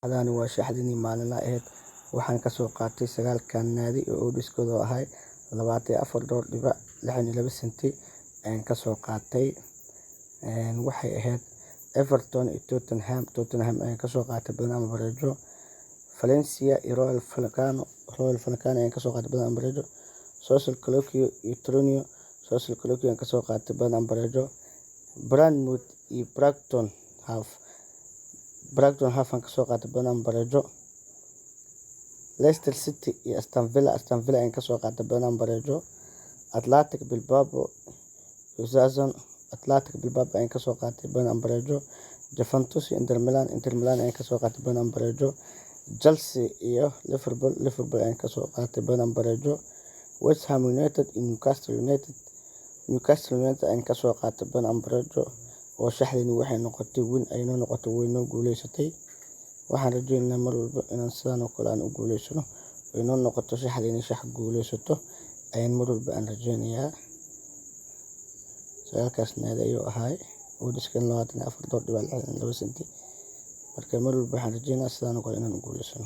Shaxdani waa shaxdii maalinlaha ahayd. Waxaan ka soo qaatay sagaalkan naadi oo odds-kooda ahay $24.62 ayaan ka soo qaatay. Waxay ahayd Everton iyo Tottenham. Tottenham ayaan ka soo qaatay badan ama bareejo. Valencia iyo Royal Vallecano, Royal Vallecano ayaan ka soo qaatay badan ama bareejo. Social Club iyo Torino, Social Club ayaan ka soo qaatay badan ama bareejo. Bournemouth iyo Brighton half, Brighton half aan ka soo qaatay badan ama bareejo. Leicester City iyo Aston Villa, Aston Villa ayaan ka soo qaatay badan ama bareejo. Athletic Bilbao iyo Osasuna, Athletic Bilbao ayaan ka soo qaatay badan ama bareejo. Juventus iyo Inter Milan, Inter Milan ayaan ka soo qaatay badan ama bareejo. Chelsea iyo Liverpool, Liverpool ayaan ka soo qaatay badan ama bareejo. West Ham United iyo Newcastle United, Newcastle United ayaan ka soo qaatay badan ama bareejo. Oo shaxdani waxay noqotay win ay noo noqotay, way noo guuleysatay. Waxaan rajeynaynaa mar walba inaan sidaan oo kale aan u guuleysano, ay noo noqoto shaxdani shax guuleysato ayaan mar walba aan rajeynayaa. Sagaalkaas naadi ayuu ahaay, odds-kan $24.62. Marka mar walba waxaan rajeynayaa sidaan oo kale inaan u guuleysano.